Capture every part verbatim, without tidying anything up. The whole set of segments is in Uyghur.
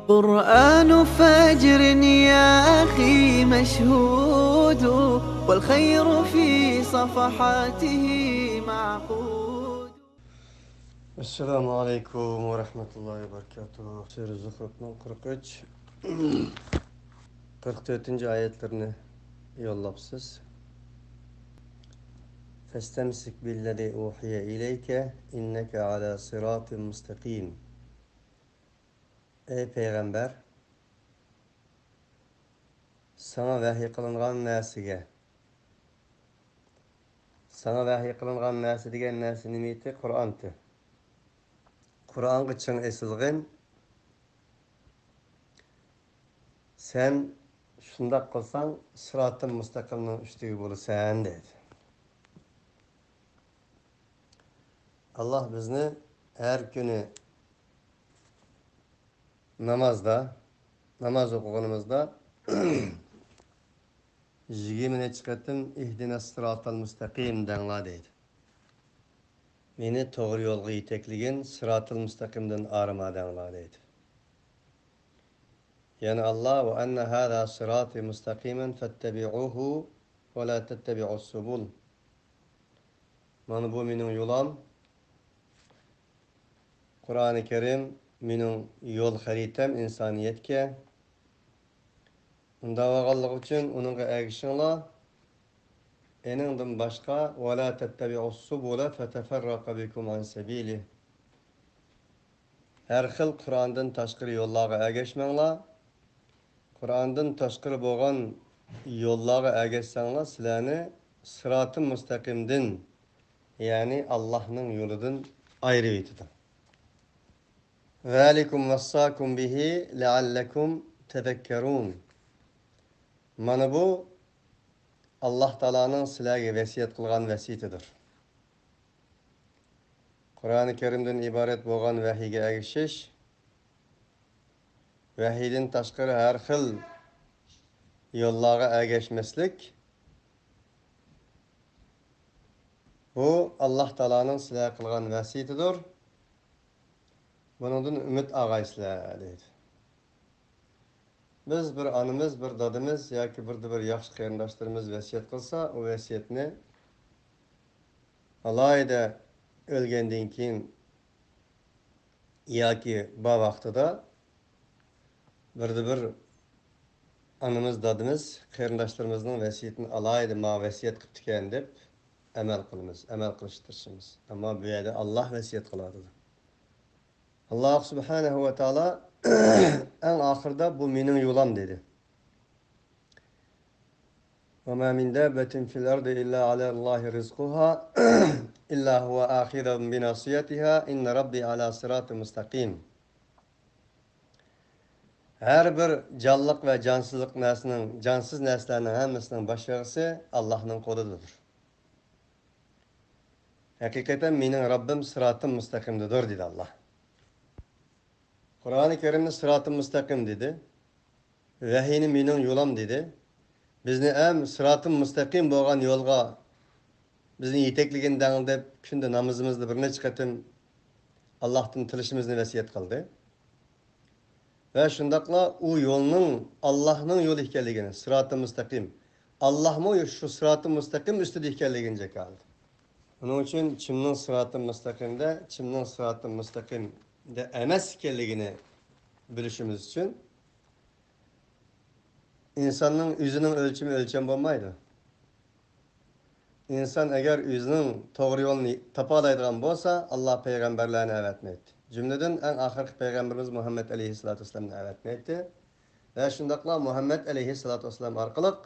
قرآن فجر يا أخي مشهود، والخير في صفحاته معقود. ئەسسالامۇ ئەلەيكۇم ۋە رەھمەتۇللاھى ۋە بەرىكاتۇھ. سۈرە زۇخرۇفنىڭ قىرىق ئۈچ، قىرىق تۆتىنچى ئايەتلىرىنى يوللاپسىز. فاستمسك بالذي أوحي إليك إنك على صراط مستقيم. ئەي پەيغەمبەر، ساڭا ۋەھىي قىلىنغان نەرسىگە، ساڭا ۋەھىي قىلىنغان نەرسە دېگەن نەرسە نېمە ئىدى؟ قۇرئانتى. قۇرئانغا چىڭ ئېسىلغىن. سەن شۇنداق قىلساڭ، سىراتىل مۇستەقىمنىڭ ئۈستىگە بولىسەن، دەيدۇ. ئاللاھ بىزنى ھەر كۈنى نامازدا، ناماز ئوقۇغىنىمىزدا يىگىرمە نەچچە قېتىم «ئىھدىنەس سىراتەل مۇستەقىم» دەڭلار دەيدۇ. مېنى توغرا يولغا يېتەكلىگىن، سىراتىل مۇستەقىمدىن ئايرىما دەڭلار دەيدۇ. يەنە ئاللاھ: «ۋە ئەننە ھازا سىراتى مۇستەقىمەن فەتتەبىئۇھۇ ۋە لا تەتتەبىئۇس سۇبۇل.» مانا بۇ مېنىڭ يولۇم، قۇرئانى كەرىم مېنىڭ يول خەرىتەم ئىنسانىيەتكە. ئۇنداق بولغانلىقى ئۈچۈن ئۇنىڭغا ئەگىشىڭلار. ئېنىڭدىن باشقا، «ۋە لا تەتتەبىئۇس سۇبۇلە فەتەفەررەقە بىكۇم ئەن سەبىلىھ.» ھەر خىل قۇرئاندىن تاشقىرى يوللارغا ئەگەشمەڭلار. قۇرئاندىن تاشقىرى بولغان يوللارغا ئەگەشسەڭلار، سىلەرنى سىراتى مۇستەقىمدىن، يەنى ئاللاھنىڭ يولىدىن ئايرىۋېتىدۇ. ذلكم وصاكم به لعلكم تذكرون. مانا بۇ ئاللاھ تائالانىڭ سىلەرگە ۋەسىيەت قىلغان ۋەسىيىتىدۇر. قۇرئانى كەرىمدىن ئىبارەت بولغان ۋەھىيگە ئەگىشىش، ۋەھىيدىن تاشقىرى ھەر خىل يوللارغا ئەگەشمەسلىك، بۇ ئاللاھ تائالانىڭ سىلەرگە قىلغان ۋەسىيىتىدۇر. بۇنىڭدىن ئۈمىد ئالغايسىلەر، دەيدۇ. بىز بىر ئانىمىز، بىر دادىمىز ياكى بىردە بىر ياخشى قېرىنداشلىرىمىز ۋەسىيەت قىلسا، ئۇ ۋەسىيەتنى ئالاھىدە ئۆلگەندىن كېيىن ياكى بار ۋاقتىدا بىردە بىر ئانىمىز، دادىمىز، قېرىنداشلىرىمىزنىڭ ۋەسىيىتىنى ئالاھىدە ماڭا ۋەسىيەت قىپتىكەن دەپ ئەمەل قىلىمىز، ئەمەل قىلىشقا تىرىشىمىز. ئەمما بۇ يەردە ئاللاھ ۋەسىيەت قىلىۋاتىدۇ. ئاللاھ سۇبھانەھۇ ۋە تائالا ئەڭ ئاخىرىدا بۇ مېنىڭ يولۇم دېدى. وما من دابة في الأرض إلا على الله رزقها إلا هو آخذ بناصيتها إن ربي على صراط مستقيم. ھەر بىر جانلىق ۋە جانسىزلىق نەرسىنىڭ، جانسىز نەرسىلەرنىڭ ھەممىسىنىڭ باش ئايىغى ئاللاھنىڭ قولىدىدۇر. ھەقىقەتەن مېنىڭ رەببىم سىراتىم مۇستەقىمدىدۇر، دېدى ئاللاھ. قۇرئانى كەرىمدە سىراتىم مۇستەقىم دېدى. ۋەھىينى مېنىڭ يولۇم دېدى. بىزنى ھەم سىراتىم مۇستەقىم بولغان يولغا بىزنى يېتەكلىگىن دەڭ دەپ كۈندە نامىزىمىزدا بىر نەچچە قېتىم ئاللاھتىن تىلىشىمىزنى ۋەسىيەت قىلدى. ۋە شۇنداقلا ئۇ يولنىڭ ئاللاھنىڭ يولى ئىكەنلىكىنى، سىراتى مۇستەقىم، ئاللاھمۇ شۇ سىراتى مۇستەقىم ئۈستىدە ئىكەنلىكىنى جاكارلىدى. ئۇنىڭ ئۈچۈن كىمنىڭ سىراتى مۇستەقىمدە، كىمنىڭ سىراتى مۇستەقىمدە ئەمەس ئىكەنلىكىنى بىلىشىمىز ئۈچۈن ئىنساننىڭ ئۆزىنىڭ ئۆلچىمى ئۆلچەم بولمايدۇ. ئىنسان ئەگەر ئۆزىنىڭ توغرا يولىنى تاپالايدىغان بولسا، ئاللاھ پەيغەمبەرلەرنى ئەۋەتمەيتتى. جۈملىدىن ئەڭ ئاخىرقى پەيغەمبىرىمىز مۇھەممەد ئەلەيھىسسالاتۇ ۋەسسالامنى ئەۋەتمەيتتى. ۋە شۇنداقلا مۇھەممەد ئەلەيھىسسالاتۇ ۋەسسالام ئارقىلىق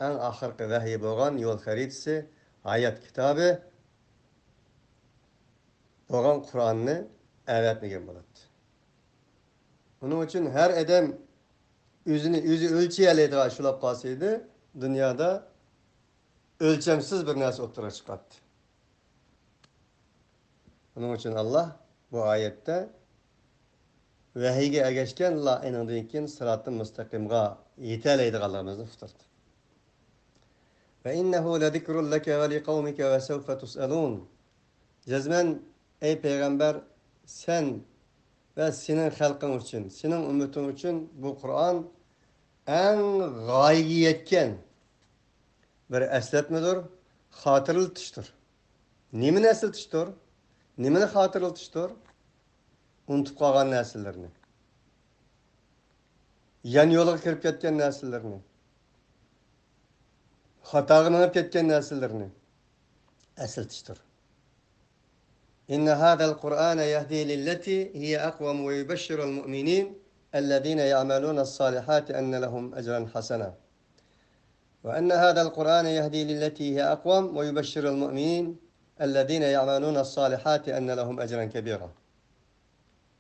ئەڭ ئاخىرقى ۋەھىي بولغان يول خەرىتىسى، ھايات كىتابى بولغان قۇرئاننى ئەۋەتمىگەن بولاتتى. ئۇنىڭ ئۈچۈن ھەر ئادەم ئۆزىنى ئۆزى ئۆلچىيەلەيدىغان ئىش بولۇپ قالسا ئىدى، دۇنيادا ئۆلچەمسىز بىر نەرسە ئوتتۇرىغا چىقاتتى. ئۇنىڭ ئۈچۈن ئاللاھ بۇ ئايەتتە ۋەھىيگە ئەگەشكەنلا ئېنىڭدىن كېيىن سىراتى مۇستەقىمغا يېتەلەيدىغانلىقىمىزنى ئۇقتۇردى. وإنه لذكر لك ولقومك وسوف تسألون. جەزمەن، ئەي پەيغەمبەر، سەن ۋە سېنىڭ خەلقىڭ ئۈچۈن، سېنىڭ ئۈممىتىڭ ئۈچۈن بۇ قۇرئان ئەڭ غايىگە يەتكەن بىر ئەسلەتمىدۇر، خاتىرىلىتىشتۇر. نېمىنى ئەسلىتىشتۇر؟ نېمىنى خاتىرىلىتىشتۇر؟ ئۇنتۇپ قالغان نەرسىلىرىنى، يان يولغا كىرىپ كەتكەن نەرسىلىرىنى، خاتاغا مېڭىپ كەتكەن نەرسىلىرىنى ئەسلىتىشتۇر. إن هذا القرآن يهدي للتي هي أقوم ويبشر المؤمنين الذين يعملون الصالحات أن لهم أجرا حسنا. وأن هذا القرآن يهدي للتي هي أقوم ويبشر المؤمنين الذين يعملون الصالحات أن لهم أجرا كبيرا.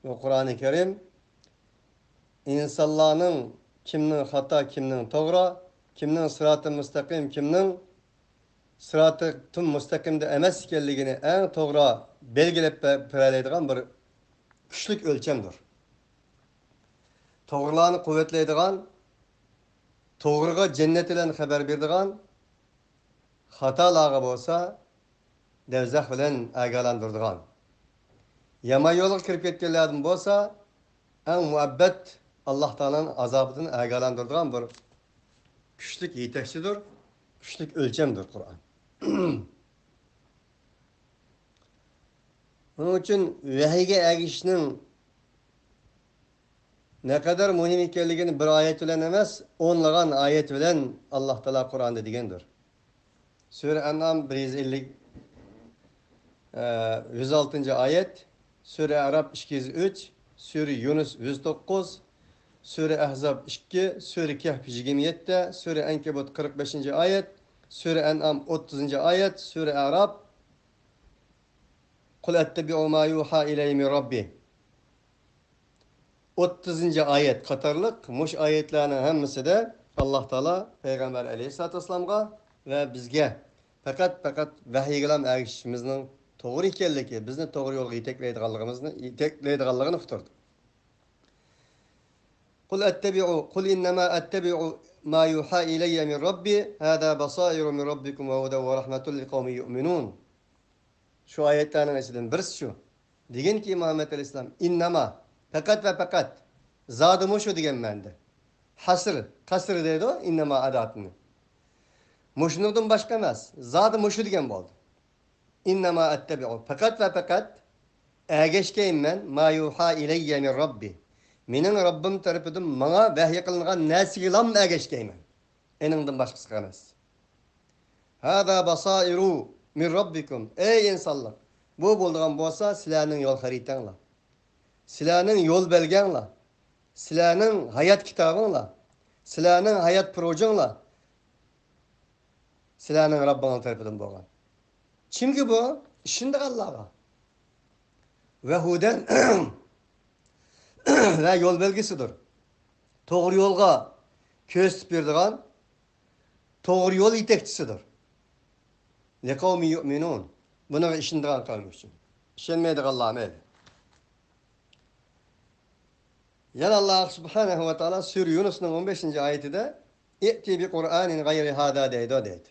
بۇ قۇرئانى كەرىم ئىنسانلارنىڭ كىمنىڭ خاتا، كىمنىڭ توغرا، كىمنىڭ سىراتى مۇستەقىم، كىمنىڭ سىراتى مۇستەقىمدە ئەمەس ئىكەنلىكىنى ئەڭ توغرا بەلگىلەپ بە-، بېرەلەيدىغان بىر كۈچلۈك ئۆلچەمدۇر. توغرىلارنى قۇۋۋەتلەيدىغان، توغرىغا جەننەت بىلەن خەۋەر بېرىدىغان، خاتالارغا بولسا دەۋزەخ بىلەن ئاگاھلاندۇرىدىغان، يامان يولغا كىرىپ كەتكەنلەردىن بولسا ئەڭ مۇئەببەت ئاللاھ تائالانىڭ ئازابىدىن ئاگاھلاندۇرىدىغان بىر كۈچلۈك يېتەكچىدۇر، كۈچلۈك ئۆلچەمدۇر قۇرئان. ئۇنىڭ ئۈچۈن ۋەھىيگە ئەگىشىشنىڭ نەقەدەر مۇھىم ئىكەنلىكىنى بىر ئايەت بىلەن ئەمەس، ئونلىغان ئايەت بىلەن ئاللاھ تائالا قۇرئاندا دېگەندۇر. سۈرە ئەنئام بىر يۈز ئەللىك، ئە، يۈز ئالتىنچى ئايەت، سۈرە ئەئراف ئىككى يۈز ئۈچ، سۈرە يۇنۇس يۈز توققۇز، سۈرە ئەھزاب ئىككى، سۈرە كەھف يىگىرمە يەتتە، سۈرە ئەنكەبۇت قىرىق بەشىنچى ئايەت، سۈرە ئەنئام ئوتتۇزىنچى ئايەت، سۈرە ئەئراف، قۇل ئەتتەبىئۇ ما يۇھا ئىلەييە مىن رەببى. ئوتتۇزىنچى ئايەت قاتارلىق مۇشۇ ئايەتلەرنىڭ ھەممىسىدە ئاللاھ تائالا پەيغەمبەر ئەلەيھىسسالاتۇ ۋەسسالامغا ۋە بىزگە پەقەت، پەقەت ۋەھىيگىلا ئەگىشىشىمىزنىڭ توغرا ئىكەنلىكى، بىزنى توغرا يولغا يېتەكلەيدىغانلىقىمىزنى، يېتەكلەيدىغانلىقىنى ئۇقتۇردى. قۇل ئەتتەبىئۇ، قۇل ئىننەما ئەتتەبىئۇ ما يۇھا ئىلەييە مىن رەببى، ھازا باسائىرۇ مىن رەببىكۇم ۋە ھۇدەن ۋە رەھمەتۇن لىقەۋمىن يۇئمىنۇن. شۇ ئايەتلەرنىڭ ئىچىدىن بىرسى شۇ. دېگىنكى مۇھەممەد ئەلەيھىسسالام، ئىننەما، پەقەت ۋە پەقەت، زادى مۇشۇ دېگەن مەنىدە. ھەسر، قەسر دەيدۇ، ئىننەما ئاداتىنى. مۇشۇنىڭدىن باشقا ئەمەس، زادى مۇشۇ دېگەن بولدى. ئىننەما ئەتتەبىئۇ، پەقەت ۋە پەقەت ئەگەشكەيمەن، ما يۇھا ئىلەييە مىن رەببى، مېنىڭ رەببىم تەرىپىدىن ماڭا ۋەھىي قىلىنغان نەرسىگىلام ئەگەشكەيمەن. ئېنىڭدىن باشقىسىغا ئەمەس. ھازا باسائىرۇ مىن رەببىكۇم. ئەي ئىنسانلىق، بۇ بولىدىغان بولسا سىلەرنىڭ يول خەرىتەڭلار، سىلەرنىڭ يول بەلگەڭلار، سىلەرنىڭ ھايات كىتابىڭلار، سىلەرنىڭ ھايات پروژىڭلار سىلەرنىڭ رەببىڭلار تەرىپىدىن بولغان. چۈنكى بۇ ئىشىنىدىغانلارغا ۋە ھۇدەن ۋە يول بەلگىسىدۇر. توغرا يولغا كۆرسىتىپ بېرىدىغان توغرا يول يېتەكچىسىدۇر. لىقەۋمىن يۇئمىنۇن. بۇنىڭغا ئىشىنىدىغان قەۋم ئۈچۈن. ئىشەنمەيدىغانلار مەيلى. يەنە ئاللاھ سۇبھانەھۇ ۋە تائالا سۈرە يۇنۇسنىڭ ئون بەشىنچى ئايىتىدە، ئىئتى بىقۇرئانىن غەيرى ھازا دەيدۇ، دەيدۇ.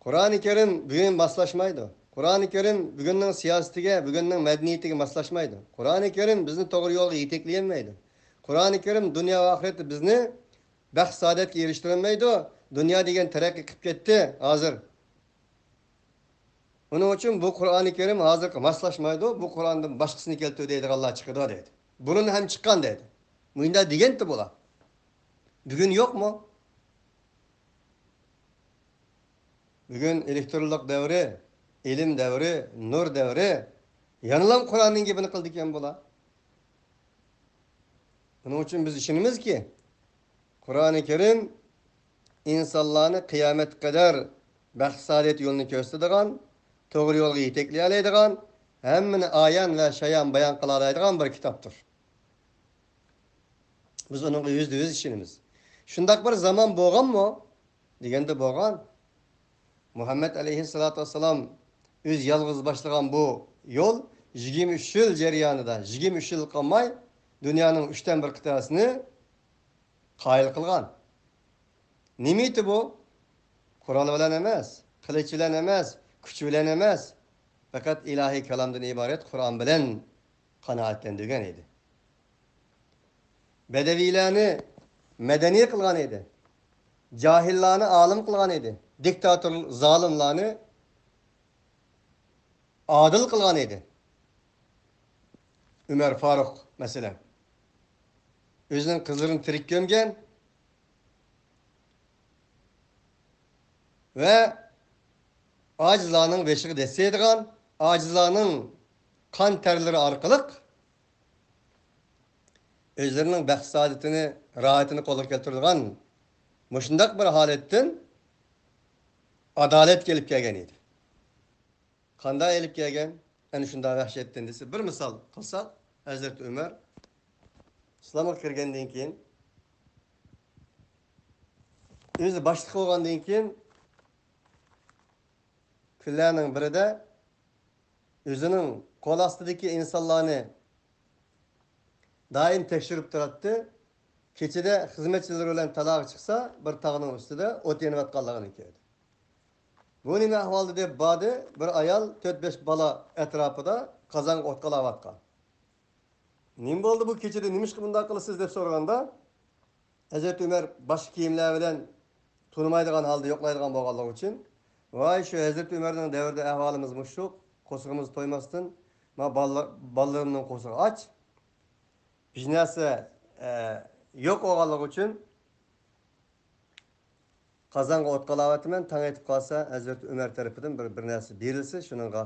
قۇرئانى كەرىم بۈگۈن ماسلاشمايدۇ. قۇرئانى كەرىم بۈگۈننىڭ سىياسىتىگە، بۈگۈننىڭ مەدەنىيىتىگە ماسلاشمايدۇ. قۇرئانى كەرىم بىزنى توغرا يولغا يېتەكلىيەلمەيدۇ. قۇرئانى كەرىم دۇنيا ۋە ئاخىرەتتە بىزنى بەخت سائادەتكە ئېرىشتۈرەلمەيدۇ. دۇنيا دېگەن تەرەققىي قىلىپ كەتتى ھازىر. ئۇنىڭ ئۈچۈن بۇ قۇرئانى كەرىم ھازىرقى ماسلاشمايدۇ، بۇ قۇرئاندىن باشقىسىنى كەلتۈر دەيدىغانلار چىقىدۇ دەيدۇ. بۇرۇن ھەم چىققان دەيدۇ. مۇشۇنداق دېگەنتى بۇلار. بۈگۈن يوقمۇ؟ بۈگۈن ئېلېكترونلۇق دەۋرى، ئىلىم دەۋرى، نۇر دەۋرى. يەنىلا قۇرئاننىڭ گېپىنى قىلىدىكەن بۇلار. بۇنىڭ ئۈچۈن بىز ئىشىنىمىزكى، قۇرئانى كەرىم ئىنسانلارنى قىيامەتكە قەدەر بەخت سائادەت يولىنى كۆرسىتىدىغان، توغرا يولغا يېتەكلىيەلەيدىغان، ھەممىنى ئايان ۋە شايان بايان قىلالايدىغان بىر كىتابتۇر. بىز ئۇنىڭغا يۈزدە يۈز ئىشىنىمىز. شۇنداق بىر زامان بولغانمۇ؟ دېگەندە بولغان. مۇھەممەد ئەلەيھىسسالاتۇ ۋەسسالام ئۆزى يالغۇز باشلىغان بۇ يول يىگىرمە ئۈچ يىل جەريانىدا، يىگىرمە ئۈچ يىل قالماي دۇنيانىڭ ئۈچتىن بىر قىتئەسىنى قايىل قىلغان. نېمىتى بۇ؟ قورال بىلەن ئەمەس، قىلىچ بىلەن ئەمەس، كۈچ بىلەن ئەمەس، پەقەت ئىلاھىي كالامدىن ئىبارەت قۇرئان بىلەن قانائەتلەندۈرگەن ئىدى. بەدەۋىيلەرنى مەدەنىي قىلغان ئىدى. جاھىللارنى ئالىم قىلغان ئىدى. دىكتاتور، زالىملارنى ئادىل قىلغان ئىدى. ئۆمەر فاروق، مەسىلەن، ئۆزىنىڭ قىزلىرىنى تىرىك كۆمگەن ۋە ئاجىزلارنىڭ بېشىغا دەسسەيدىغان، ئاجىزلارنىڭ قان تەرلىرى ئارقىلىق ئۆزلىرىنىڭ بەخت-سائادىتىنى، راھىتىنى قولغا كەلتۈرىدىغان مۇشۇنداق بىر ھالەتتىن ئادالەتكە ئېلىپ كەلگەن ئىدى. قانداق ئېلىپ كەلگەن؟ ئەنە شۇنداق ۋەھشەتتىن دېسە، بىر مىسال قىلساق، ھەزرىتى ئۆمەر ئىسلامغا كىرگەندىن كېيىن، ئۆزى باشلىق بولغاندىن كېيىن، كۈنلەرنىڭ بىرىدە ئۆزىنىڭ قول ئاستىدىكى ئىنسانلارنى دائىم تەكشۈرۈپ تۇراتتى. كېچىدە خىزمەتچىلىرى بىلەن تالاغا چىقسا، بىر تاغنىڭ ئۈستىدە ئوت يېنىۋاتقانلىقىنى كۆردى. بۇ نېمە ئەھۋالدى دەپ باردى. بىر ئايال، تۆت-بەش بالا ئەتراپىدا قازانغا ئوت قالاۋاتقان. نېمە بولدى بۇ كېچىدە، نېمىشقا بۇنداق قىلىسىز دەپ سورىغاندا، ھەزرىتى ئۆمەر باشقا كىيىملەر بىلەن تونۇمايدىغان ھالدا يوقلايدىغان بولغانلىقى ئۈچۈن، ۋاي، شۇ ھەزرىتى ئۆمەرنىڭ دەۋرىدە ئەھۋالىمىز مۇشۇ، قورسىقىمىز تويماستىن، ما بالىلار، بالىلىرىمنىڭ قورسىقى ئاچ، ھېچ نەرسە، ئە، يوق بولغانلىقى ئۈچۈن، قازانغا ئوت قالاۋاتىمەن، تاڭ ئېتىپ قالسا، ھەزرىتى ئۆمەر تەرىپىدىن بىر، بىر نەرسە بېرىلسە، شۇنىڭغا،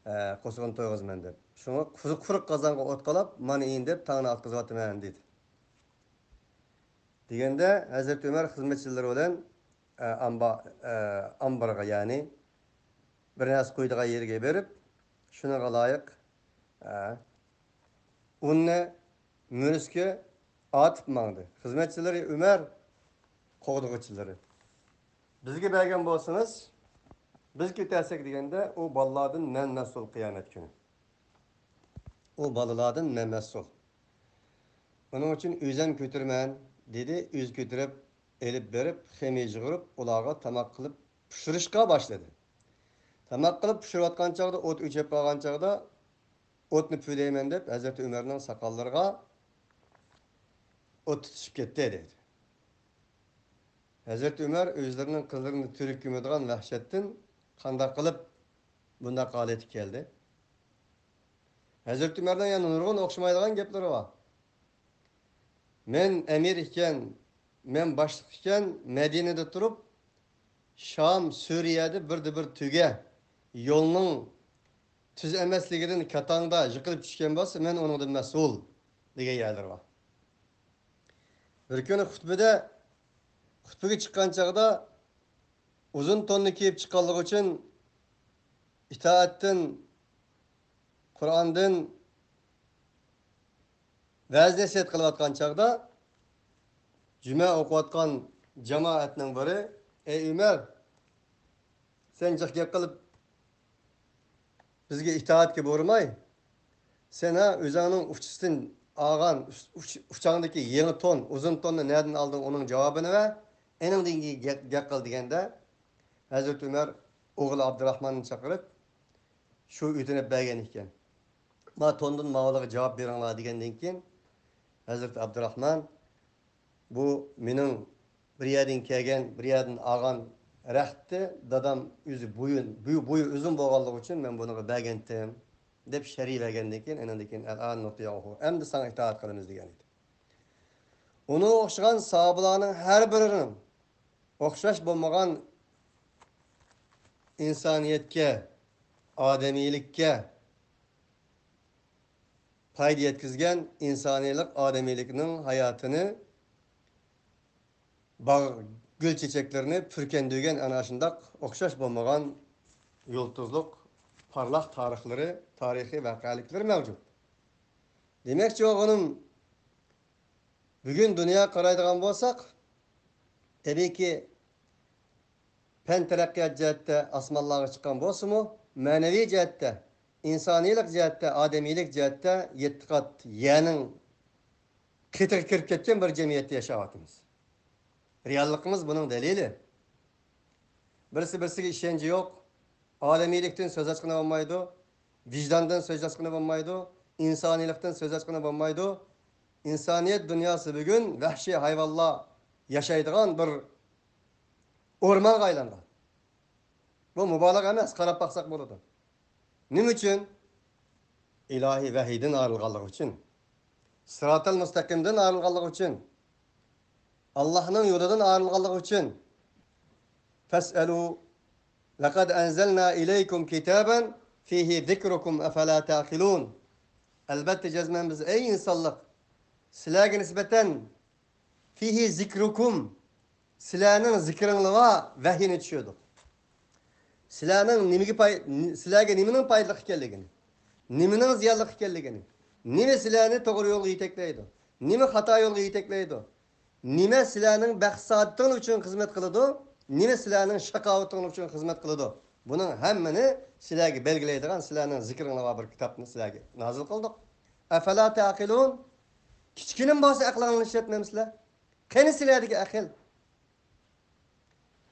ئە، قورسىقىنى تويغۇزىمەن دەپ. شۇڭا قۇرۇق، قۇرۇق قازانغا ئوت قالاپ، مانا ئىيىن دەپ، تاڭنى ئاتقۇزۇۋاتىمەن، دېدى. دېگەندە، ھەزرىتى ئۆمەر خىزمەتچىلىرى بىلەن، ئە، ئامبا-، ئە، ئامبارغا، يەنى بىر نەرسە قويىدىغان يېرىگە بېرىپ، شۇنىڭغا لايىق، ئە، ئۇننى مۈرۈسكە ئارتىپ ماڭدى. خىزمەتچىلىرى ئۆمەر قوغدىغۇچىلىرى، بىزگە بەرگەن بولسىڭىز، بىز كېتەرسەك دېگەندە، ئۇ بالىلاردىن مەن مەسئۇل قىيامەت كۈنى. ئۇ بالىلاردىن مەن مەسئۇل. ئۇنىڭ ئۈچۈن ئۆزۈم كۆتۈرىمەن، دېدى. ئۆزى كۆتۈرۈپ، ئېلىپ بېرىپ، خېمىر يىغۇرۇپ، ئۇلارغا تاماق قىلىپ پىشۇرۇشقا باشلىدى. تاماق قىلىپ پىشۇرۇۋاتقان چاغدا، ئوت ئۆچۈپ قالغان چاغدا، ئوتنى پۈۋلەيمەن دەپ، ھەزرىتى ئۆمەرنىڭ ساقاللىرىغا ئوت تۇتىشىپ كەتتى، دەيدۇ. ھەزرىتى ئۆمەر ئۆزلىرىنىڭ قىزلىرىنى تىرىك كۆمىدىغان ۋەھشەتتىن قانداق قىلىپ بۇنداق ھالەتكە كەلدى؟ ھەزرىتى ئۆمەرنىڭ يەنە نۇرغۇن ئوخشىمايدىغان گەپلىرى بار. مەن ئەمىر ئىكەن، مەن باشلىق ئىكەن، مەدىنىدە تۇرۇپ، شام، سۈرىيەدە بىردە بىر تۆگە يولنىڭ تۈز ئەمەسلىكىدىن كاتاڭدا يىقىلىپ چۈشكەن بولسا، مەن ئۇنىڭدىن مەسئۇل، دېگەن يەرلىرى بار. بىر كۈنى خۇتبىدە، خۇتبىگە چىققان چاغدا ئۇزۇن توننى كىيىپ چىققانلىقى ئۈچۈن ئىتائەتتىن، قۇرئاندىن ۋەز-نەسىھەت قىلىۋاتقان چاغدا، جۈمە ئوقۇۋاتقان جامائەتنىڭ بىرى، ئەي ئۆمەر، سەن جىق گەپ قىلىپ، بىزگە ئىتائەتكە بۇيرۇماي، سەن ھە ئۆزۈڭنىڭ ئۇچىسىدىن ئالغان ئۇچ-، ئۇچ-، ئۇچاڭدىكى يېڭى تون، ئۇزۇن توننى نەدىن ئالدىڭ، ئۇنىڭ جاۋابىنى بەر، ئېنىڭدىن كېيىن گەپ، گەپ قىل، دېگەندە، ھەزرىتى ئۆمەر ئوغلى ئابدۇراخماننى چاقىرىپ، شۇ ئۆتۈنۈپ بەرگەن ئىكەن. ما توندىن ماۋۇلارغا جاۋاب بېرىڭلار، دېگەندىن كېيىن، ھەزرىتى ئابدۇراخمان، بۇ مېنىڭ بىر يەردىن كەلگەن، بىر يەردىن ئالغان رەختى، دادام ئۆزى بويى، بويى، بويى ئۇزۇن بولغانلىقى ئۈچۈن مەن بۇنىڭغا بەرگەنتىم، دەپ شەرھ بەرگەندىن كېيىن، ئېنىڭدىن كېيىن، «ئەلئان نۇتىئۇھۇ، ئەمدى ساڭا ئىتائەت قىلىمىز» دېگەن ئىدى. ئۇنىڭغا ئوخشىغان ساھابىلارنىڭ ھەر بىرىنىڭ ئوخشاش بولمىغان ئىنسانىيەتكە، ئادەمىيلىككە پايدا يەتكۈزگەن، ئىنسانىيلىق، ئادەمىيلىكنىڭ ھاياتىنى باغ، گۈل چېچەكلىرىنى پۈركەندۈرگەن ئەنە شۇنداق ئوخشاش بولمىغان يۇلتۇزلۇق پارلاق تارىخلىرى، تارىخىي ۋەقەلىكلىرى مەۋجۇت. دېمەكچى بولغىنىم، بۈگۈن دۇنياغا قارايدىغان بولساق، تەبىئىيكى، پەن تەرەققىيات جەھەتتە ئاسمانلارغا چىققان بولسىمۇ، مەنىۋى جەھەتتە، ئىنسانىيلىق جەھەتتە، ئادەمىيلىك جەھەتتە يەتتە قات يەرنىڭ قېتىغا كىرىپ كەتكەن بىر جەمئىيەتتە ياشاۋاتىمىز. رېئاللىقىمىز بۇنىڭ دەلىلى. بىرسى بىرسىگە ئىشەنچى يوق. ئادەمىيلىكتىن سۆز ئاچقىلى بولمايدۇ. ۋىجداندىن سۆز ئاچقىلى بولمايدۇ. ئىنسانىيلىقتىن سۆز ئاچقىلى بولمايدۇ. ئىنسانىيەت دۇنياسى بۈگۈن ۋەھشىي ھايۋانلار ياشايدىغان بىر ئورمانغا ئايلانغان. بۇ مۇبالىغە ئەمەس، قاراپ باقساق بولىدۇ. نېمە ئۈچۈن؟ ئىلاھىي ۋەھىيدىن ئايرىلغانلىقى ئۈچۈن. سىراتەل مۇستەقىمدىن ئايرىلغانلىقى ئۈچۈن. ئاللاھنىڭ يولىدىن ئايرىلغانلىقى ئۈچۈن. فاسألوا لقد أنزلنا إليكم كتابا فيه ذكركم أفلا تعقلون. ئەلبەتتە جەزمەن بىز، ئەي ئىنسانلىق، سىلەرگە نىسبەتەن فيه ذكركم، سىلەرنىڭ زىكرىڭلارغا ۋەھىينى چۈشۈردۇق. سىلەرنىڭ نېمىگە پاي-، سىلەرگە نېمىنىڭ پايدىلىق ئىكەنلىكىنى، نېمىنىڭ زىيانلىق ئىكەنلىكىنى، نېمە سىلەرنى توغرا يولغا يېتەكلەيدۇ، نېمە خاتا يولغا يېتەكلەيدۇ، نېمە سىلەرنىڭ بەخت سائادىتىڭلار ئۈچۈن خىزمەت قىلىدۇ، نېمە سىلەرنىڭ شاقاۋىتىڭلار ئۈچۈن خىزمەت قىلىدۇ، بۇنىڭ ھەممىنى سىلەرگە بەلگىلەيدىغان، سىلەرنىڭ زىكرىڭلار بار بىر كىتابنى سىلەرگە نازىل قىلدۇق. ئەفەلا تەقىلۇن؟ كىچىككىنىمۇ بولسا ئەقلىڭلارنى ئىشلەتمەمسىلەر؟ قېنى سىلەردىكى ئەقىل؟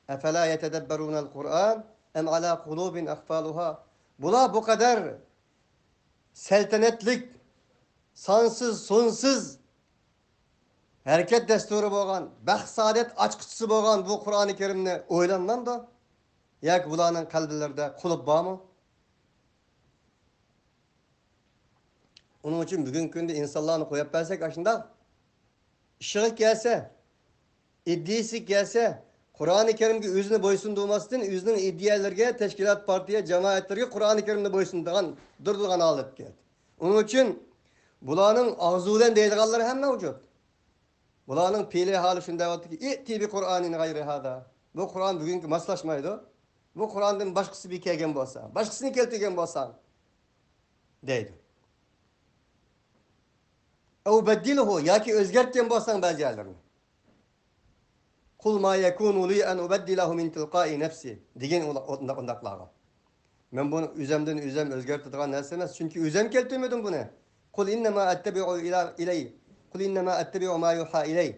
ئەفەلا يەتەدەببەرۇنەل قۇرئان ئەم ئەلا قۇلۇبىن ئەقفالۇھا؟ بۇلار بۇ قەدەر سەلتەنەتلىك، سانسىز سۇنسىز ھەرىكەت دەستۇرى بولغان، بەخت سائادەت ئاچقۇچىسى بولغان بۇ قۇرئانى كەرىمنى ئويلانمامدۇ؟ ياكى بۇلارنىڭ قەلبلىرىدە قۇلۇپ بارمۇ؟ ئۇنىڭ ئۈچۈن بۈگۈنكى كۈندە ئىنسانلارنى قويۇپ بەرسەك، ئاشۇنداق ئىشىغا كەلسە، ئىدىيىسىگە كەلسە، قۇرئانى كەرىمگە ئۆزىنى بويسۇندۇرماستىن، ئۆزىنىڭ ئىدىيەلىرىگە، تەشكىلات، پارتىيە، جامائەتلىرىگە قۇرئانى كەرىمنى بويسۇندۇرغان، دۇرىدىغان ھالەتكە كەلدى. ئۇنىڭ ئۈچۈن بۇلارنىڭ ئاغزى بىلەن دەيدىغانلىرى ھەم مەۋجۇت. بۇلارنىڭ پېئىلى ھالى شۇنداق دەۋاتىدۇكى، ئىئتى بى قۇرئانىن غەيرى ھازا. بۇ قۇرئان بۈگۈنكى ماسلاشمايدۇ. بۇ قۇرئاندىن باشقىسى بىر كەلگەن بولسا، باشقىسىنى كەلتۈرگەن بولساڭ، دەيدۇ. ئەۋ بەددىلھۇ، ياكى ئۆزگەرتكەن بولساڭ بەزى يەرلىرىنى. قۇل ما يەكۇنۇ لى ئەن ئۇبەددىلەھۇ مىن تىلقائى نەفسى، دېگىن ئۇلا-، ئۇنداق، ئۇنداقلارغا. مەن بۇنى ئۆزەمدىن ئۆزەم ئۆزگەرتىدىغان نەرسە ئەمەس، چۈنكى ئۆزەم كەلتۈرمىدىم بۇنى. قۇل ئىننەما ئەتتەبىئۇ ئىلا-، ئىلەي-، قۇل ئىننەما ئەتتەبىئۇ ما يۇھا ئىلەي.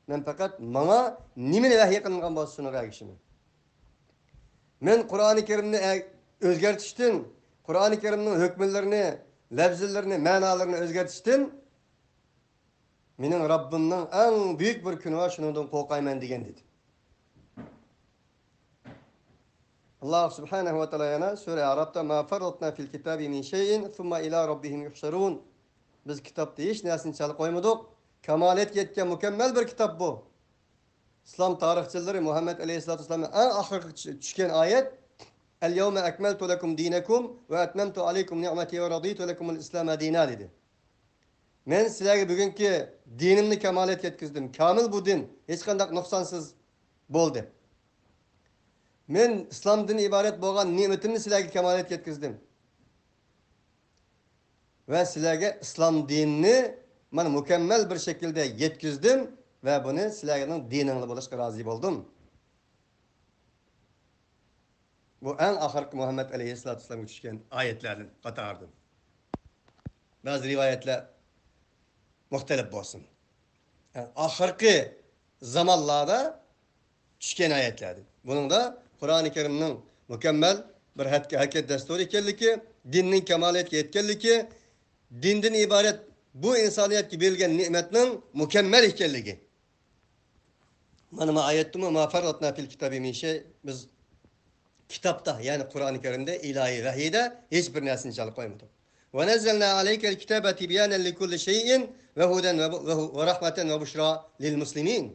مەن پەقەت ماڭا نېمىنى ۋەھىي قىلىنغان بولسا، شۇنىڭغا ئەگىشىمەن. مەن قۇرئانى كەرىمنى ئە-، ئۆزگەرتىشتىن، قۇرئانى كەرىمنىڭ ھۆكۈملىرىنى، لەپزىلىرىنى، مەنالىرىنى ئۆزگەرتىشتىن مېنىڭ رەببىمنىڭ ئەڭ بۈيۈك بىر كۈنى بار، شۇنىڭدىن قورقايمەن، دېگەن، دېدى. ئاللاھ سۇبھانەھۇ ۋە تائالا يەنە سۈرە ئەئرافتا، ما فەرراتنا فىل كىتابى مىن شەيئىن سۇمما ئىلا رەببىھىم يۇھشەرۇن. بىز كىتابتا ھېچ نەرسىنى چالا قويمىدۇق. كامالىيەتكە يەتكەن مۇكەممەل بىر كىتاب بۇ. ئىسلام تارىخچىلىرى مۇھەممەد ئەلەيھىسسالاتۇ ۋەسسالامنىڭ ئەڭ ئاخىرقى چۈ-، چۈشكەن ئايەت، ئەل يەۋمە ئەكمەلتۇ لەكۇم دىنەكۇم ۋە ئەتمەمتۇ ئەلەيكۇم نىئمەتى ۋە رەزىتۇ لەكۇمۇل ئىسلامە دىنا، دېدى. مەن سىلەرگە بۈگۈنكى دىنىمنى كامالەتكە يەتكۈزدۈم. كامىل بۇ دىن، ھېچقانداق نۇقسانسىز بولدى. مەن ئىسلامدىن ئىبارەت بولغان نېمىتىمنى سىلەرگە كامالەتكە يەتكۈزدۈم. ۋە سىلەرگە ئىسلام دىنىنى مانا مۇكەممەل بىر شەكىلدە يەتكۈزدۈم ۋە بۇنى سىلەرنىڭ دىنىڭلار بولۇشقا رازى بولدۇم. بۇ ئەڭ ئاخىرقى مۇھەممەد ئەلەيھىسسالاتۇ ۋەسسالامغا چۈشكەن ئايەتلەردىن قاتارىدىن. بەزى رىۋايەتلەر مۇختەلىپ بولسۇن. يەنى ئاخىرقى زامانلاردا چۈشكەن ئايەتلەردىن. بۇنىڭدا قۇرئانى كەرىمنىڭ مۇكەممەل بىر ھەرىكەت، ھەرىكەت دەستۇرى ئىكەنلىكى، دىننىڭ كامالىيەتكە يەتكەنلىكى، دىندىن ئىبارەت بۇ ئىنسانىيەتكە بېرىلگەن نېمەتنىڭ مۇكەممەل ئىكەنلىكى. مانا ما ئايەتتىمۇ، ما فەرراتنا فىل كىتابى مىن شەي، بىز كىتابتا، يەنى قۇرئانى كەرىمدە، ئىلاھىي ۋەھىيدە ھېچ بىر نەرسىنى چالا قويمىدۇق. ۋە نەززەلنا ئەلەيكەل كىتابە تىبيانەن لىكۇللى شەيئىن ۋە ھۇدەن ۋە بۇ-، ۋە ھۇ-، ۋە رەھمەتەن ۋە بۇشرا لىل مۇسلىمىن.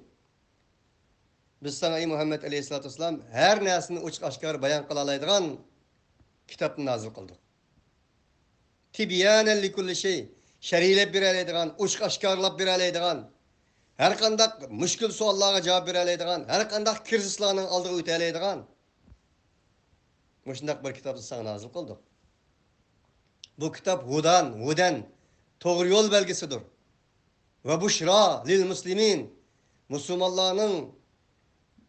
بىز ساڭا، ئەي مۇھەممەد ئەلەيھىسسالاتۇ ۋەسسالام، ھەر نەرسىنى ئوچۇق ئاشكارا بايان قىلالايدىغان كىتابنى نازىل قىلدۇق. تىبيانەن لىكۇللى شەي، شەرھلەپ بېرەلەيدىغان، ئوچۇق ئاشكارىلاپ بېرەلەيدىغان، ھەر قانداق مۈشكۈل سوئاللارغا جاۋاب بېرەلەيدىغان، ھەر قانداق كىرىزىسلارنىڭ ئالدىغا ئۆتەلەيدىغان مۇشۇنداق بىر كىتابنى ساڭا نازىل قىلدۇق. بۇ كىتاب ھۇدان، ھۇدەن، توغرا يول بەلگىسىدۇر. ۋە بۇشرا لىل مۇسلىمىن، مۇسۇلمانلارنىڭ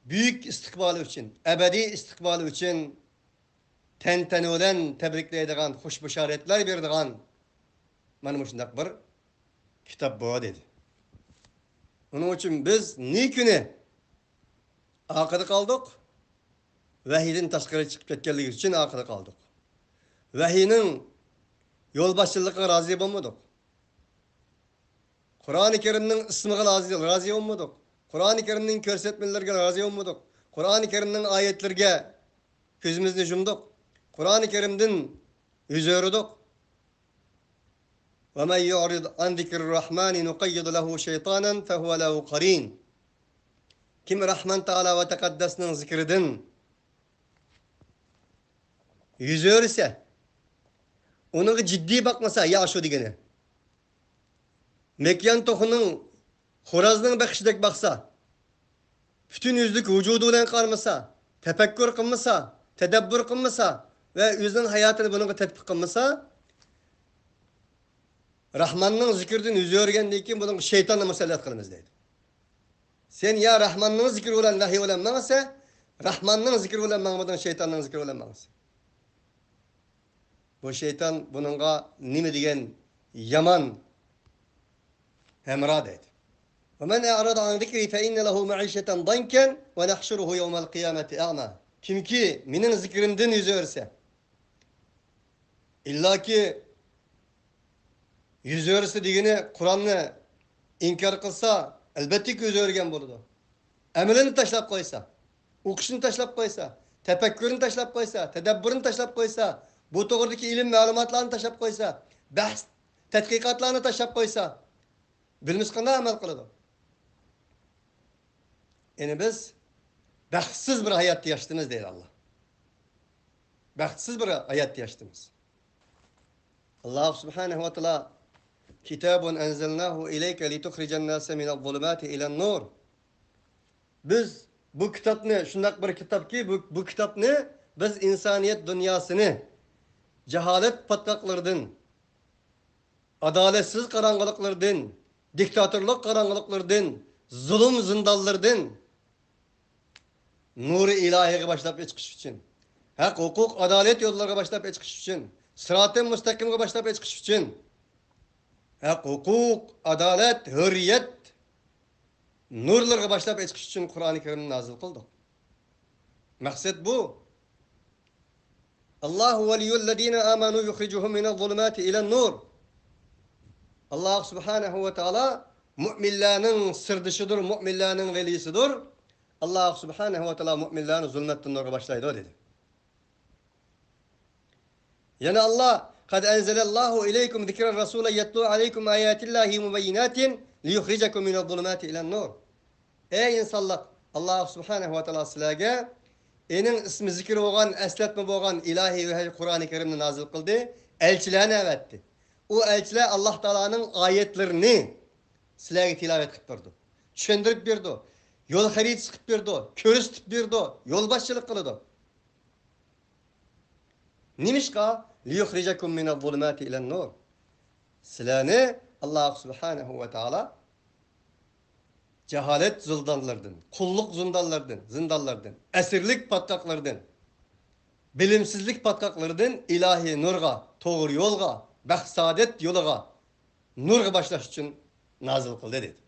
بۈيۈك ئىستىقبالى ئۈچۈن، ئەبەدىي ئىستىقبالى ئۈچۈن تەنتەنە بىلەن تەبرىكلەيدىغان، خۇش بۇشارەتلەر بېرىدىغان مانا مۇشۇنداق بىر كىتاب بۇ، دېدى. ئۇنىڭ ئۈچۈن بىز نى كۈنى ئارقىدا قالدۇق. ۋەھىيدىن تاشقىرى چىقىپ كەتكەنلىكى ئۈچۈن ئارقىدا قالدۇق. ۋەھىينىڭ يولباشچىلىقىغا رازى بولمىدۇق. قۇرئانى كەرىمنىڭ ئىسمىغا رازى، رازى بولمىدۇق. قۇرئانى كەرىمنىڭ كۆرسەتمىلىرىگە رازى بولمىدۇق. قۇرئانى كەرىمنىڭ ئايەتلىرىگە كۆزىمىزنى يۇمدۇق. قۇرئانى كەرىمدىن يۈز ئۆرۈدۇق. ومن يعرض عن ذكر الرحمن نقيض له شيطانا فهو له قرين. كىم رەھمان تائالا ۋە تەقەددەسنىڭ زىكرىدىن يۈز ئۆرۈسە، ئۇنىڭغا جىددىي باقمىسا، يا شۇ دېگىنى، مەكيان توخۇنىڭ، خورازنىڭ بېقىشىدەك باقسا، پۈتۈن يۈزلۈك ۋۇجۇدى بىلەن قارىمىسا، تەپەككۇر قىلمىسا، تەدەببۇر قىلمىسا ۋە ئۆزىنىڭ ھاياتىنى بۇنىڭغا تەتبىق قىلمىسا، رەھماننىڭ زىكرىدىن يۈز ئۆرۈگەندىن كېيىن بۇنىڭغا شەيتاننى مۇسەللەت قىلىمىز دەيدۇ. سەن يا رەھماننىڭ زىكرى بىلەن، ۋەھىي بىلەن ماڭىسەن، رەھماننىڭ زىكرى بىلەن ماڭمىدىڭ، شەيتاننىڭ زىكرى بىلەن ماڭىسەن. بۇ شەيتان بۇنىڭغا نېمە دېگەن يامان ھەمراھ دەيدۇ. ومن أعرض عن ذكري فإن له معيشة ضنكا ونحشره يوم القيامة أعمى. كىمكى مېنىڭ زىكرىمدىن يۈز ئۆرۈسە، ئىللاكى يۈز ئۆرۈسە دېگىنى قۇرئاننى ئىنكار قىلسا، ئەلبەتتە يۈز ئۆرۈگەن بولىدۇ. ئەمىلىنى تاشلاپ قويسا، ئوقۇشنى تاشلاپ قويسا، تەپەككۇرنى تاشلاپ قويسا، تەدەببۇرنى تاشلاپ قويسا، بۇ توغرىدىكى ئىلىم مەلۇماتلارنى تاشلاپ قويسا، بەھس، تەتقىقاتلارنى تاشلاپ قويسا، بىلمىسە قانداق ئەمەل قىلىدۇ؟ يەنى بىز بەختسىز بىر ھاياتتا ياشىدىمىز دەيدۇ ئاللا. بەختسىز بىر ھاياتتا ياشىدىمىز. ئاللا سۇبھانەھۇ ۋە تائالا، كىتابۇن ئەنزەلناھۇ ئىلەيكە لىتۇخرىجەن ناسە مىنەز زۇلۇماتى ئىلەن نۇر. بىز بۇ كىتابنى، شۇنداق بىر كىتابكى، بۇ، بۇ كىتابنى بىز ئىنسانىيەت دۇنياسىنى جاھالەت پاتقاقلىرىدىن، ئادالەتسىز قاراڭغۇلۇقلىرىدىن، دىكتاتورلۇق قاراڭغۇلۇقلىرىدىن، زۇلۇم زىندانلىرىدىن نۇرى ئىلاھىيغا باشلاپ ئېچىقىش ئۈچۈن، ھەق، ھوقۇق، ئادالەت يوللىرىغا باشلاپ ئېچىقىش ئۈچۈن، سىراتى مۇستەقىمغا باشلاپ ئېچىقىش ئۈچۈن، ھەق، ھوقۇق، ئادالەت، ھۆرىيەت نۇرلىرىغا باشلاپ ئېچىقىش ئۈچۈن قۇرئانى كەرىمنى نازىل قىلدۇق. مەقسەت بۇ. ئاللاھۇ ۋەلىييۇللەزىينە ئامەنۇ يۇخرىجۇھۇم مىنەز زۇلۇماتى ئىلەن نۇر. ئاللاھ سۇبھانەھۇ ۋە تائالا مۇئمىنلەرنىڭ سىردىشىدۇر، مۇئمىنلەرنىڭ ۋەلىيسىدۇر. ئاللاھ سۇبھانەھۇ ۋە تائالا مۇئمىنلەرنى زۇلمەتتىن نۇرغا باشلايدۇ دېدى. يەنە ئاللاھ، قەد ئەنزەلەللاھۇ ئىلەيكۇم زىكرەر رەسۇلەن يەتلۇ ئەلەيكۇم ئاياتىللاھى مۇبەييىناتىن لىيۇخرىجەكۇم مىنەز زۇلۇماتى ئىلەن نۇر. ئەي ئىنسانلار، ئاللاھ سۇبھانەھۇ ۋە تائالا سىلەرگە ئېنىڭ ئىسمى زىكرى بولغان، ئەسلەتمە بولغان ئىلاھىي ۋەھىي قۇرئانى كەرىمنى نازىل قىلدى، ئەلچىلەرنى ئەۋەتتى. ئۇ ئەلچىلەر ئاللاھ تائالانىڭ ئايەتلىرىنى سىلەرگە تىلاۋەت قىلىپ بېرىدۇ، چۈشەندۈرۈپ بېرىدۇ، يول خەرىتىسى قىلىپ بېرىدۇ، كۆرسىتىپ بېرىدۇ، يولباشچىلىق قىلىدۇ. نېمىشقا؟ لىيۇخرىجەكۇم مىنەز زۇلۇماتى ئىلەن نۇر. سىلەرنى ئاللاھ سۇبھانەھۇ ۋە تائالا جاھالەت زىندانلىرىدىن، قۇللۇق زىندانلىرىدىن، زىندانلىرىدىن، ئەسىرلىك پاتقاقلىرىدىن، بىلىمسىزلىك پاتقاقلىرىدىن ئىلاھىي نۇرغا، توغرا يولغا، بەخت-سائادەت يولىغا نۇرغا باشلاش ئۈچۈن نازىل قىلدى دېدى.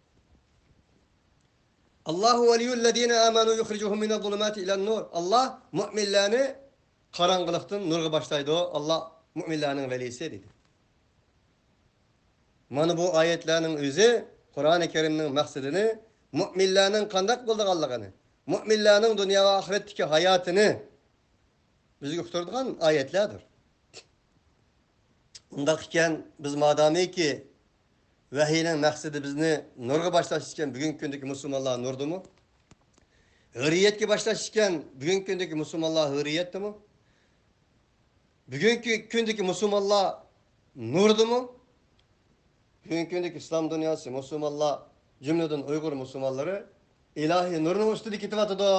ئاللاھۇ ۋەلىييۇللەزىينە ئامەنۇ يۇخرىجۇھۇم مىنەز زۇلۇماتى ئىلەن نۇر. ئاللاھ مۇئمىنلەرنى قاراڭغۇلۇقتىن نۇرغا باشلايدۇ. ئاللاھ مۇئمىنلەرنىڭ ۋەلىيسى دېدى. مانا بۇ ئايەتلەرنىڭ ئۆزى قۇرئانى كەرىمنىڭ مەقسىتىنى، مۇئمىنلەرنىڭ قانداق بولىدىغانلىقىنى، مۇئمىنلەرنىڭ دۇنيا ۋە ئاخىرەتتىكى ھاياتىنى بىزگە ئۇقتۇرىدىغان ئايەتلەردۇر. ئۇنداق ئىكەن، بىز مادامىكى ۋەھىينىڭ مەقسىتى بىزنى نۇرغا باشلاش ئىكەن، بۈگۈنكى كۈندىكى مۇسۇلمانلار نۇردىمۇ؟ ھۆرىيەتكە باشلاش ئىكەن، بۈگۈنكى كۈندىكى مۇسۇلمانلار ھۆرىيەتتىمۇ؟ بۈگۈنكى كۈندىكى مۇسۇلمانلار نۇردىمۇ؟ بۈگۈنكى كۈندىكى ئىسلام دۇنياسى، مۇسۇلمانلار، جۈملىدىن ئۇيغۇر مۇسۇلمانلىرى ئىلاھىي نۇرنىڭ ئۈستىدە كېتىۋاتىدۇ،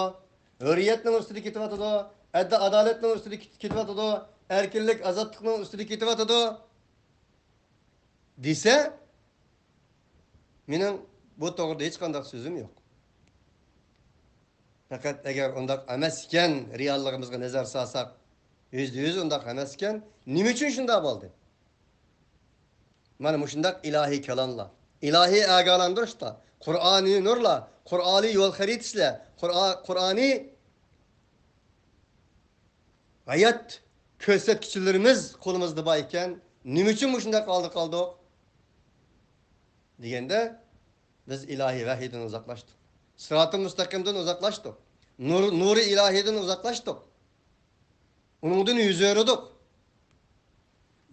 ھۆرىيەتنىڭ ئۈستىدە كېتىۋاتىدۇ، ئەددى-ئادالەتنىڭ ئۈستىدە كېت-، كېتىۋاتىدۇ، ئەركىنلىك، ئازادلىقنىڭ ئۈستىدە كېتىۋاتىدۇ دېسە، مېنىڭ بۇ توغرىدا ھېچقانداق سۆزۈم يوق. پەقەت ئەگەر ئۇنداق ئەمەس ئىكەن، رېئاللىقىمىزغا نەزەر سالساق، يۈزدە يۈز ئۇنداق ئەمەس ئىكەن، نېمە ئۈچۈن شۇنداق بولدى؟ مانا مۇشۇنداق ئىلاھىي كالاملار، ئىلاھىي ئاگاھلاندۇرۇشلار، قۇرئانىي نۇرلار، قۇرئانىي يول خەرىتىسىلەر، قۇرئا-، قۇرئانىي ھايات كۆرسەتكۈچىلىرىمىز قولىمىزدا بار ئىكەن، نېمە ئۈچۈن مۇشۇنداق ھالدا قالدۇق؟ دېگەندە، بىز ئىلاھىي ۋەھىيدىن ئۇزاقلاشتۇق. سىراتىل مۇستەقىمدىن ئۇزاقلاشتۇق. نۇر، نۇرى ئىلاھىيدىن ئۇزاقلاشتۇق. ئۇنىڭدىن يۈز ئۆرۈدۇق.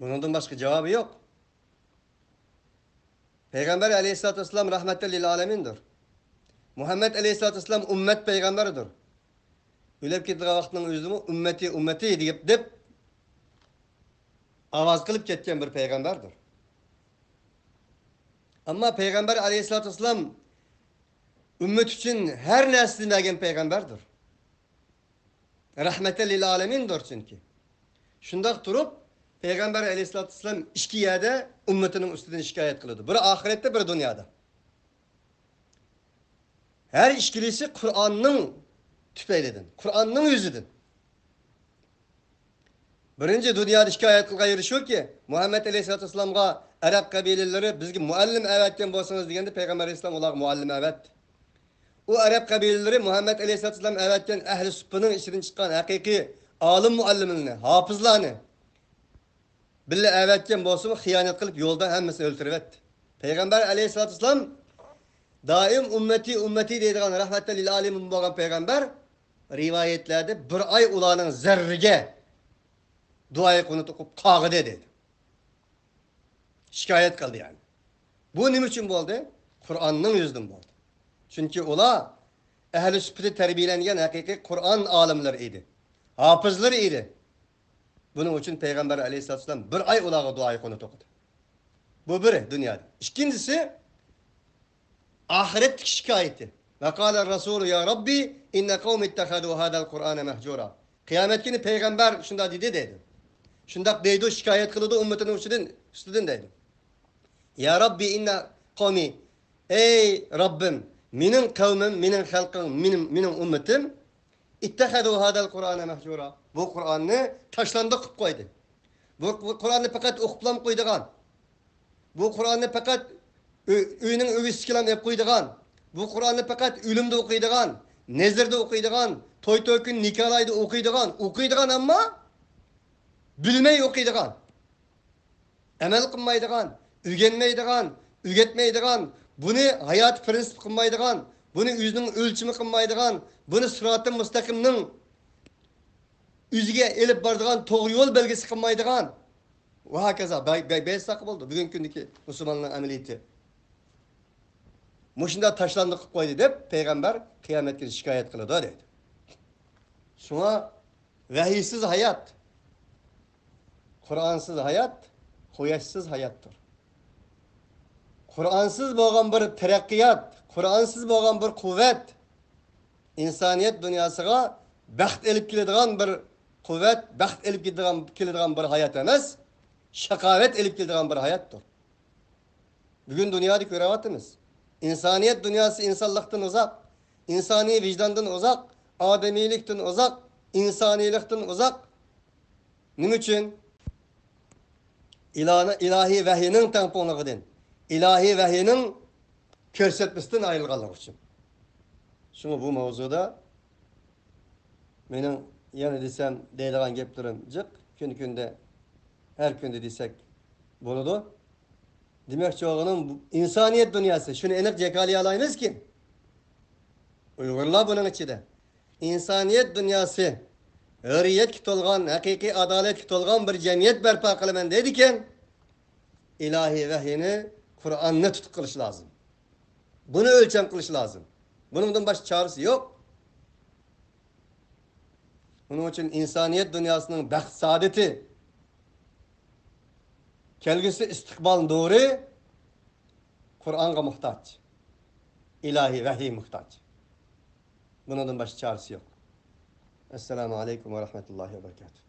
بۇنىڭدىن باشقا جاۋابى يوق. پەيغەمبەر ئەلەيھىسسالاتۇ ۋەسسالام رەھمەتەن لىل ئالەمىندۇر. مۇھەممەد ئەلەيھىسسالاتۇ ۋەسسالام ئۈممەت پەيغەمبەردۇر. ئۆلۈپ كېتىدىغان ۋاقىتنىڭ ئۆزىدىمۇ ئۈممەتى، ئۈممەتى دەپ، دەپ ئاۋاز قىلىپ كەتكەن بىر پەيغەمبەردۇر. ئەمما پەيغەمبەر ئەلەيھىسسالاتۇ ۋەسسالام ئۈممەت ئۈچۈن ھەر نەرسىنى بەرگەن پەيغەمبەردۇر. رەھمەتەن لىل ئالەمىندۇر چۈنكى. شۇنداق تۇرۇپ، پەيغەمبەر ئەلەيھىسسالاتۇ ۋەسسالام ئىككى يەردە ئۈممىتىنىڭ ئۈستىدىن شىكايەت قىلىدۇ. بىرى ئاخىرەتتە، بىرى دۇنيادا. ھەر ئىككىلىسى قۇرئاننىڭ تۈپەيلىدىن، قۇرئاننىڭ يۈزىدىن. بىرىنچى دۇنيادا شىكايەت قىلغان يېرى شۇكى، مۇھەممەد ئەلەيھىسسالاتۇ ۋەسسالامغا ئەرەب قەبىلىلىرى، «بىزگە مۇئەللىم ئەۋەتكەن بولسىڭىز» دېگەندە، پەيغەمبەر ئەلەيھىسسالام ئۇلارغا مۇئەللىم ئەۋەتتى. ئۇ ئەرەب قەبىلىلىرى مۇھەممەد ئەلەيھىسسالاتۇ ۋەسسالام ئەۋەتكەن ئەھلى سۇپپىنىڭ ئىچىدىن چىققان ھەقىقىي ئالىم مۇئەللىملىرىنى، ھاپىزلارنى بىللە ئەۋەتكەن بولسىمۇ، خىيانەت قىلىپ، يولدا ھەممىسىنى ئۆلتۈرۈۋەتتى. پەيغەمبەر ئەلەيھىسسالاتۇ ۋەسسالام دائىم «ئۈممەتى، ئۈممەتى» دەيدىغان رەھمەتەن لىل ئالەمىن بولغان پەيغەمبەر، رىۋايەتلەردە بىر ئاي ئۇلارنىڭ زەررىگە دۇئايى قۇنۇت ئوقۇپ قاغىدى دەيدۇ. شىكايەت قىلدى يەنى. بۇ نېمە ئۈچۈن بولدى؟ قۇرئاننىڭ يۈزىدىن بولدى. چۈنكى ئۇلار ئەھلى سۈپپىدە تەربىيەلەنگەن ھەقىقىي قۇرئان ئالىملىرى ئىدى. ھاپىزلىرى ئىدى. بۇنىڭ ئۈچۈن پەيغەمبەر ئەلەيھىسسالاتۇ ۋەسسالام بىر ئاي ئۇلارغا دۇئايى قۇنۇت ئوقۇدى. بۇ بىرى دۇنيادا. ئىككىنچىسى، ئاخىرەتتىكى شىكايىتى. «ۋەقالە رەسۇلۇ يا رەببى ئىننە قەۋمى ئىتتەخەزۇ ھازەل قۇرئانە مەھجۇرا.» قىيامەت كۈنى پەيغەمبەر شۇنداق دېدى دەيدۇ. شۇنداق دەيدۇ، شىكايەت قىلىدۇ ئۈممىتىنىڭ ئۈستىدىن، ئۈستىدىن دەيدۇ. «يا رەببى ئىننە قەۋمى»، ئەي رەببىم، مېنىڭ قەۋمىم، مېنىڭ خەلقىم، مېنىڭ، مېنىڭ ئۈممىتىم، «ئىتتەخەزۇ ھازەل قۇرئانە مەھجۇرا.» بۇ قۇرئاننى تاشلاندۇق قىلىپ قويدى. بۇ، بۇ قۇرئاننى پەقەت ئوقۇپلام قويىدىغان، بۇ قۇرئاننى پەقەت ئۆ-، ئۆينىڭ ئۆگزىسىگىلا ئېلىپ قويىدىغان، بۇ قۇرئاننى پەقەت ئۆلۈمدە ئوقۇيدىغان، نەزىردە ئوقۇيدىغان، توي توي كۈن نىكاھلايدا ئوقۇيدىغان، ئوقۇيدىغان، ئەمما بىلمەي ئوقۇيدىغان، ئەمەل قىلمايدىغان، ئۆگەنمەيدىغان، ئۆگەتمەيدىغان، بۇنى ھاياتىي پىرىنسىپ قىلمايدىغان، بۇنى ئۆزىنىڭ ئۆلچىمى قىلمايدىغان، بۇنى سىراتىل مۇستەقىمنىڭ ئۆزىگە ئېلىپ بارىدىغان توغرا يول بەلگىسى قىلمايدىغان، ۋە ھاكازا بەي-، بەي-، بەيساقى بولدى بۈگۈنكى كۈندىكى مۇسۇلمانلارنىڭ ئەمەلىيىتى. مۇشۇنداق تاشلاندۇق قىلىپ قويدى دەپ پەيغەمبەر قىيامەت كۈنى شىكايەت قىلىدۇ دەيدۇ. شۇڭا ۋەھىيسىز ھايات، قۇرئانسىز ھايات، قۇياشسىز ھاياتتۇر. قۇرئانسىز بولغان بىر تەرەققىيات، قۇرئانسىز بولغان بىر قۇۋۋەت، ئىنسانىيەت دۇنياسىغا بەخت ئېلىپ كېلىدىغان بىر قۇۋۋەت، بەخت ئېلىپ كېلىدىغان، كېلىدىغان بىر ھايات ئەمەس، شاقاۋەت ئېلىپ كېلىدىغان بىر ھاياتتۇر. بۈگۈن دۇنيادا كۆرۈۋاتىمىز. ئىنسانىيەت دۇنياسى ئىنسانلىقتىن ئۇزاق، ئىنسانىي ۋىجداندىن ئۇزاق، ئادىمىيلىكتىن ئۇزاق، ئىنسانىيلىقتىن ئۇزاق. نېمە ئۈچۈن؟ ئىلاھى، ئىلاھىي ۋەھىينىڭ تەڭپۇڭلۇقىدىن، ئىلاھىي ۋەھىينىڭ كۆرسەتمىسىدىن ئايرىلغانلىقى ئۈچۈن. شۇڭا بۇ ماۋزۇدا مېنىڭ يەنە دېسەم دەيدىغان گەپلىرىم جىق، كۈن-كۈندە، ھەر كۈندە دېسەك بولىدۇ. دېمەكچى بولغىنىم، بۇ ئىنسانىيەت دۇنياسى، شۇنى ئېنىق جاكارلىيالايمىزكى، ئۇيغۇرلار بۇنىڭ ئىچىدە. ئىنسانىيەت دۇنياسى ھۆرىيەتكە تولغان، ھەقىقىي ئادالەتكە تولغان بىر جەمئىيەت بەرپا قىلىمەن دەيدىكەن، ئىلاھىي ۋەھىينى، قۇرئاننى تۇتۇپ قېلىش لازىم. بۇنى ئۆلچەم قىلىش لازىم. بۇنىڭدىن باشقا چارىسى يوق. ئۇنىڭ ئۈچۈن ئىنسانىيەت دۇنياسىنىڭ بەخت سائادىتى، كەلگۈسى ئىستىقبال نۇرى قۇرئانغا موھتاج. ئىلاھىي ۋەھىي موھتاج. بۇنىڭدىن باشقا چارىسى يوق. ئەسسالامۇ ئەلەيكۇم ۋە رەھمەتۇللاھى ۋە بەرىكاتۇھ.